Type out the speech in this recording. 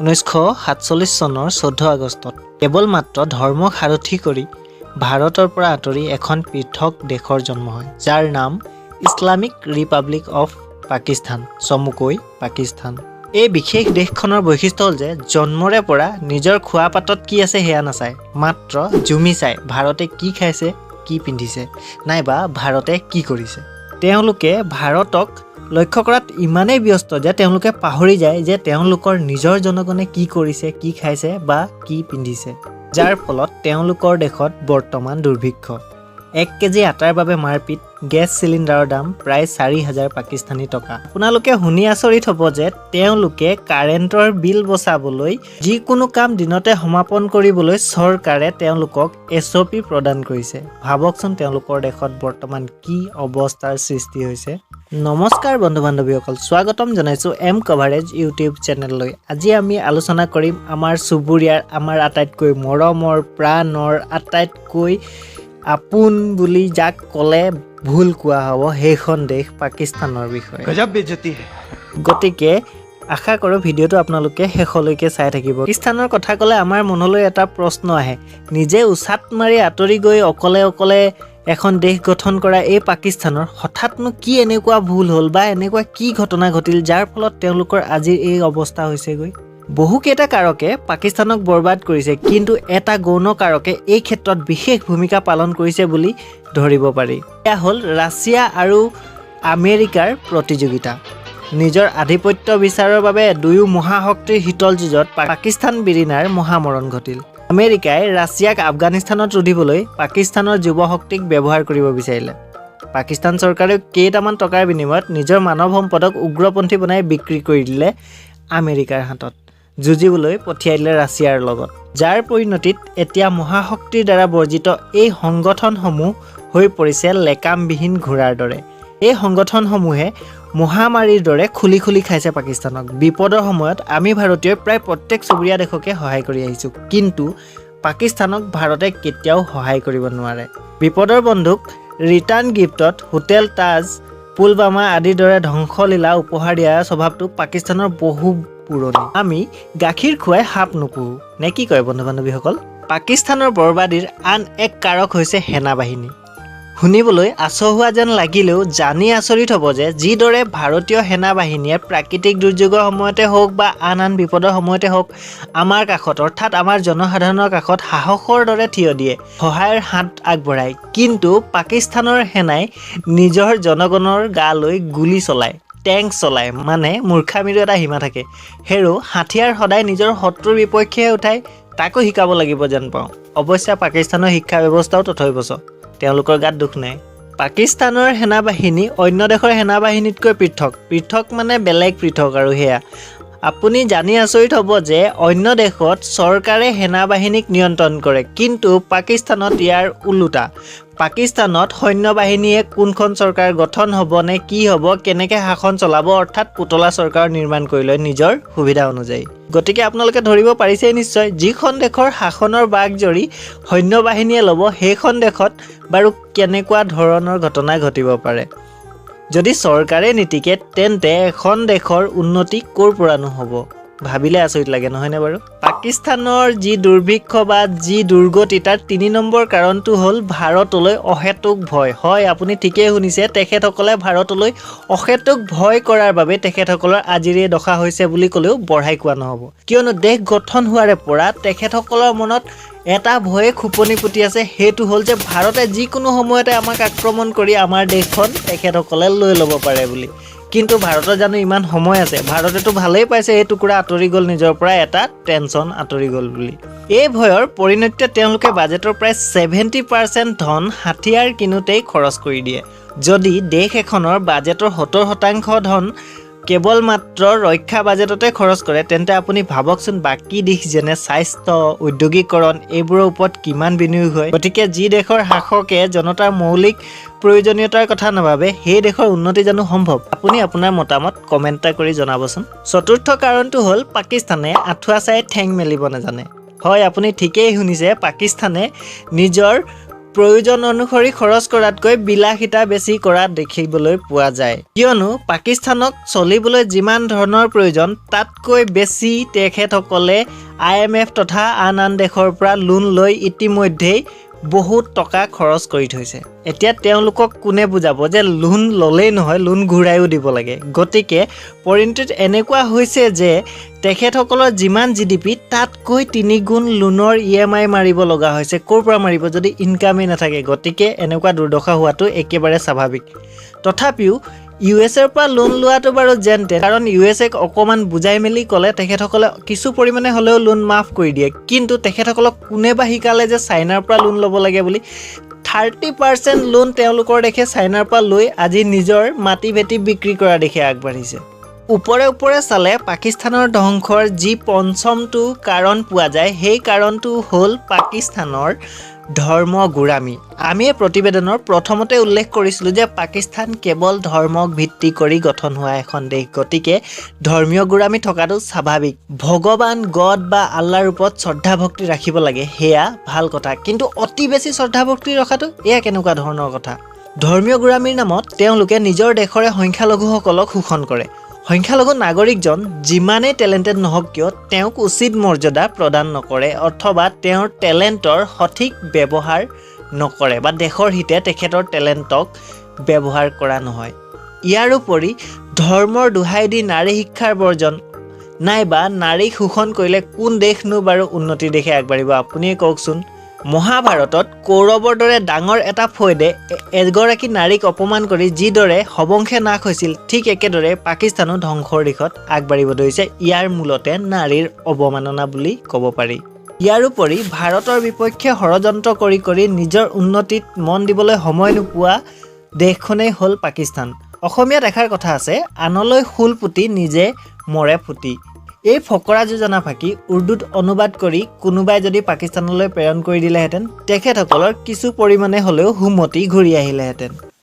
1947 চনৰ 14 আগষ্টত কেৱল মাত্ৰ ধৰ্মক সাৰথি কৰি ভাৰতৰ পৰা আঁতৰি এখন পৃথক দেশৰ জন্ম হয়, যাৰ নাম ইছলামিক ৰিপাব্লিক অফ পাকিস্তান, চমুকৈ পাকিস্তান। এই বিশেষ দেশখনৰ বৈশিষ্ট্য হ'ল যে জন্মৰে পৰা নিজৰ খোৱা পাতত কি আছে সেয়া নাচায়, মাত্ৰ জুমি চায় ভাৰতে কি খাইছে, কি পিন্ধিছে নাইবা ভাৰতে কি কৰিছে। তেওঁলোকে ভাৰতক লক্ষ্য কৰাত ইমানেই ব্যস্ত যে তেওঁলোকে পাহৰি যায় যে তেওঁলোকৰ নিজৰ জনগণে কি কৰিছে, কি খাইছে বা কি পিন্ধিছে। যাৰ ফলত তেওঁলোকৰ দেশত বৰ্তমান দুৰ্ভিক্ষ। 1 কেজি আটাৰ বাবে মাৰপিট, গেছ চিলিণ্ডাৰৰ দাম প্ৰায় 4000 পাকিস্তানী টকা। আপোনালোকে শুনি আচৰিত হ'ব যে তেওঁলোকে কাৰেণ্টৰ বিল বচাবলৈ যিকোনো কাম দিনতে সমাপন কৰিবলৈ চৰকাৰে তেওঁলোকক এছঅ'পি প্ৰদান কৰিছে। ভাবকচোন, তেওঁলোকৰ দেশত বৰ্তমান কি অৱস্থাৰ সৃষ্টি হৈছে। নমস্কাৰ বন্ধু বান্ধৱীসকল, স্বাগতম জনাইছোঁ এম কভাৰেজ ইউটিউব চেনেললৈ। আজি আমি আলোচনা কৰিম আমাৰ চুবুৰীয়াৰ, আমাৰ আটাইতকৈ মৰমৰ, প্ৰাণৰ, আটাইতকৈ আপোন বুলি যাক ক'লে ভুল কোৱা হ'ব, সেইখন দেশ পাকিস্তানৰ বিষয়ে। गजब बेइज्जती है। গতিকে আশা কৰোঁ ভিডিঅ'টো আপোনালোকে শেষলৈকে চাই থাকিব। পাকিস্তানৰ কথা ক'লে আমাৰ মনলৈ এটা প্ৰশ্ন আহে, নিজে উচাত মাৰি আঁতৰি গৈ অকলে অকলে এখন দেশ গঠন কৰা এই পাকিস্তানৰ হঠাৎনো কি এনেকুৱা ভুল হ'ল বা এনেকুৱা কি ঘটনা ঘটিল, যাৰ ফলত তেওঁলোকৰ আজিৰ এই অৱস্থা হৈছেগৈ? বহুকেইটা কাৰকে পাকিস্তানক বৰবাদ কৰিছে, কিন্তু এটা গৌণ কাৰকে এই ক্ষেত্ৰত বিশেষ ভূমিকা পালন কৰিছে বুলি ধৰিব পাৰি। এয়া হ'ল ৰাছিয়া আৰু আমেৰিকাৰ প্ৰতিযোগিতা। নিজৰ আধিপত্য বিচাৰৰ বাবে দুয়ো মহাশক্তিৰ শীতল যুঁজত পাকিস্তান বিৰিণাৰ মহামৰণ ঘটিল। আমেৰিকাই ৰাছিয়াক আফগানিস্তানত ৰুধিবলৈ পাকিস্তানৰ যুৱ শক্তিক ব্যৱহাৰ কৰিব বিচাৰিলে। পাকিস্তান চৰকাৰেও কেইটামান টকাৰ বিনিময়ত নিজৰ মানৱ সম্পদক উগ্ৰপন্থী বনাই বিক্ৰী কৰি দিলে আমেৰিকাৰ হাতত, যুঁজিবলৈ পঠিয়াই দিলে ৰাছিয়াৰ লগত। যাৰ পৰিণতিত এতিয়া মহাশক্তিৰ দ্বাৰা বৰ্জিত এই সংগঠনসমূহ হৈ পৰিছে লেকামবিহীন ঘোঁৰাৰ দৰে। এই সংগঠনসমূহে মহামাৰীৰ দৰে খুলি খুলি খাইছে পাকিস্তানক। বিপদৰ সময়ত আমি ভাৰতীয়ই প্ৰায় প্ৰত্যেক চুবুৰীয়া দেশকে সহায় কৰি আহিছোঁ, কিন্তু পাকিস্তানক ভাৰতে কেতিয়াও সহায় কৰিব নোৱাৰে। বিপদৰ বন্ধুক ৰিটাৰ্ণ গিফ্টত হোটেল তাজ, পুলৱামা আদিৰ দৰে ধ্বংসলীলা উপহাৰ দিয়া স্বভাৱটো পাকিস্তানৰ বহু পুৰণি। আমি গাখীৰ খুৱাই সাপ নোপোহো নে কি কয় বন্ধু বান্ধৱীসকল? পাকিস্তানৰ বৰবাদীৰ আন এক কাৰক হৈছে সেনাবাহিনী। শুনিবলৈ আচহুৱা যেন লাগিলেও জানি আচৰিত হ'ব যে যিদৰে ভাৰতীয় সেনাবাহিনীয়ে প্ৰাকৃতিক দুৰ্যোগৰ সময়তে হওক বা আন আন বিপদৰ সময়তে হওক আমাৰ কাষত, অৰ্থাৎ আমাৰ জনসাধাৰণৰ কাষত সাহসৰ দৰে থিয় দিয়ে, সহায়ৰ হাত আগবঢ়ায়, কিন্তু পাকিস্তানৰ সেনাই নিজৰ জনগণৰ গালৈ গুলী চলায়, টেংক চলায়। মানে মূৰ্খামিৰো এটা সীমা থাকে। হেৰৌ, হাথিয়াৰ সদায় নিজৰ শত্ৰুৰ বিপক্ষেহে উঠায়, তাকো শিকাব লাগিব যেন পাওঁ। অৱশ্যে পাকিস্তানৰ শিক্ষা ব্যৱস্থাও তথৈবচ, তেওঁলোকৰ গাত দোষ নাই। পাকিস্তানৰ সেনাবাহিনী অন্য দেশৰ সেনাবাহিনীতকৈ পৃথক। পৃথক মানে বেলেগ পৃথক। আৰু সেয়া আপুনি জানি আচৰিত হ'ব যে অন্য দেশত চৰকাৰে সেনাবাহিনীক নিয়ন্ত্ৰণ কৰে, কিন্তু পাকিস্তানত ইয়াৰ ওলোটা। পাকিস্তানত সৈন্য বাহিনীয়ে কোনখন চৰকাৰ গঠন হ'ব নে কি হ'ব, কেনেকৈ শাসন চলাব, অৰ্থাৎ পুতলা চৰকাৰ নিৰ্মাণ কৰি লয় নিজৰ সুবিধা অনুযায়ী। গতিকে আপোনালোকে ধৰিব পাৰিছেই নিশ্চয়, যিখন দেশৰ শাসনৰ বাঘজৰী সৈন্য বাহিনীয়ে ল'ব, সেইখন দেশত বাৰু কেনেকুৱা ধৰণৰ ঘটনা ঘটিব পাৰে? যদি চৰকাৰে নীতিকে, তেন্তে এখন দেশৰ উন্নতি ক'ৰ পৰানো হ'ব? ভাবিলে আচৰিত লাগে, নহয়নে বাৰু? পাকিস্তানৰ যি দুৰ্ভিক্ষ বা যি দুৰ্গতি, তাৰ 3 নম্বৰ কাৰণটো হ'ল ভাৰতলৈ অহেতুক ভয়। হয়, আপুনি ঠিকেই শুনিছে, তেখেতসকলে ভাৰতলৈ অহেতুক ভয় কৰাৰ বাবে তেখেতসকলৰ আজিৰ এই দশা হৈছে বুলি ক'লেও বঢ়াই কোৱা নহ'ব। কিয়নো দেশ গঠন হোৱাৰে পৰা তেখেতসকলৰ মনত এটা ভয়ে খোপনি পুতি আছে, সেইটো হ'ল যে ভাৰতে যিকোনো সময়তে আমাক আক্ৰমণ কৰি আমাৰ দেশখন তেখেতসকলে লৈ ল'ব পাৰে বুলি। কিন্তু ভাৰতৰ জানো ইমান সময় আছে? ভাৰতেতো ভালেই পাইছে, এই টুকুৰা আঁতৰি গ'ল, নিজৰ পৰা এটা টেনশ্যন আঁতৰি গ'ল বুলি। এই ভয়ৰ পৰিণতিতে তেওঁলোকে বাজেটৰ প্ৰায় 70% ধন হাথিয়াৰ কিনোতেই খৰচ কৰি দিয়ে। যদি দেশ এখনৰ বাজেটৰ 70% ধন কেৱল মাত্ৰ ৰক্ষা বাজেটতে খৰচ কৰে, তেন্তে আপুনি ভাবকচোন, বাকী দিশ যেনে স্বাস্থ্য, ঔদ্যোগিকৰণ এইবোৰৰ ওপৰত কিমান বিনিয়োগ হয়? গতিকে যি দেশৰ শাসকে জনতাৰ মৌলিক প্ৰয়োজনীয়তাৰ কথা নাভাবে, সেই দেশৰ উন্নতি জানো সম্ভৱ? আপুনি আপোনাৰ মতামত কমেণ্ট এটা কৰি জনাবচোন। চতুৰ্থ কাৰণটো হ'ল পাকিস্তানে আঁঠুৱা চাই ঠেং মেলিব নাজানে। হয়, আপুনি ঠিকেই শুনিছে, পাকিস্তানে নিজৰ প্ৰয়োজন অনুসৰি খৰচ কৰাতকৈ বিলাসিতা বেছি কৰা দেখিবলৈ পোৱা যায়। কিয়নো পাকিস্তানক চলিবলৈ যিমান ধৰণৰ প্ৰয়োজন, তাতকৈ বেছি তেখেতসকলে আইএমএফ তথা আন আন দেশৰ পৰা লোন লৈ ইতিমধ্যেই বহুত টকা খৰচ কৰি থৈছে। এতিয়া তেওঁলোকক কোনে বুজাব যে লোন ল'লেই নহয়, লোন ঘূৰাইও দিব লাগে। গতিকে পৰিণতিত এনেকুৱা হৈছে যে তেখেতসকলৰ যিমান জিডিপি, তাতকৈ তিনিগুণ লোনৰ ইএমআই মাৰিব লগা হৈছে। ক'ৰ পৰা মাৰিব যদি ইনকামেই নাথাকে? গতিকে এনেকুৱা দুৰ্দশা হোৱাটো একেবাৰে স্বাভাৱিক। তথাপিও ইউএছএৰ পৰা লোন লোৱাটো বাৰু যেন তেন, কাৰণ ইউএছএক অকণমান বুজাই মেলি ক'লে তেখেতসকলে কিছু পৰিমাণে হ'লেও লোন মাফ কৰি দিয়ে। কিন্তু তেখেতসকলক কোনে বা শিকালে যে চাইনাৰ পৰা লোন ল'ব লাগে বুলি? 30% লোন তেওঁলোকৰ দেশে চাইনাৰ পৰা লৈ আজি নিজৰ মাটি ভেটি বিক্ৰী কৰাৰ দিশে আগবাঢ়িছে। ওপৰে ওপৰে চালে পাকিস্তানৰ ধ্বংসৰ যি পঞ্চমটো কাৰণ পোৱা যায়, সেই কাৰণটো হ'ল পাকিস্তানৰ ধৰ্ম গোড়ামী। আমি এই প্ৰতিবেদনৰ প্ৰথমতে উল্লেখ কৰিছিলোঁ যে পাকিস্তান কেৱল ধৰ্মক ভিত্তি কৰি গঠন হোৱা এখন দেশ, গতিকে ধৰ্মীয় গোড়ামী থকাটো স্বাভাৱিক। ভগৱান, গড বা আল্লাৰ ওপৰত শ্ৰদ্ধা ভক্তি ৰাখিব লাগে, সেয়া ভাল কথা, কিন্তু অতি বেছি শ্ৰদ্ধা ভক্তি ৰখাটো এয়া কেনেকুৱা ধৰণৰ কথা? ধৰ্মীয় গোড়ামীৰ নামত তেওঁলোকে নিজৰ দেশৰে সংখ্যালঘুসকলক শোষণ কৰে। সংখ্যালঘু নাগৰিকজন যিমানেই টেলেণ্টেড নহওক কিয়, তেওঁক উচিত মৰ্যাদা প্ৰদান নকৰে অথবা তেওঁৰ টেলেণ্টৰ সঠিক ব্যৱহাৰ নকৰে বা দেশৰ হিতে তেখেতৰ টেলেণ্টক ব্যৱহাৰ কৰা নহয়। ইয়াৰোপৰি ধৰ্মৰ দোহাই দি নাৰী শিক্ষাৰ বৰ্জন নাইবা নাৰীক শোষণ কৰিলে কোন দেশনো বাৰু উন্নতিৰ দিশে আগবাঢ়িব, আপুনিয়ে কওকচোন। মহাভাৰতত কৌৰৱৰ দৰে ডাঙৰ এটা ফৈদে এগৰাকী নাৰীক অপমান কৰি যিদৰে সবংশে নাশ হৈছিল, ঠিক একেদৰে পাকিস্তানো ধ্বংসৰ দিশত আগবাঢ়িব ধৰিছে। ইয়াৰ মূলতে নাৰীৰ অৱমাননা বুলি ক'ব পাৰি। ইয়াৰোপৰি ভাৰতৰ বিপক্ষে ষড়যন্ত্ৰ কৰি কৰি নিজৰ উন্নতিত মন দিবলৈ সময় নোপোৱা দেশখনেই হ'ল পাকিস্তান। অসমীয়াত এষাৰ কথা আছে, আনলৈ শূল পুতি নিজে মৰে ফুটি। এই ফকৰা যোজনা ফাঁকি উৰ্দুত অনুবাদ কৰি কোনোবাই যদি পাকিস্তানলৈ প্ৰেৰণ কৰি দিলেহেঁতেন, তেখেতসকলৰ কিছু পৰিমাণে হ'লেও সুমতি ঘূৰি আহিলেহেঁতেন।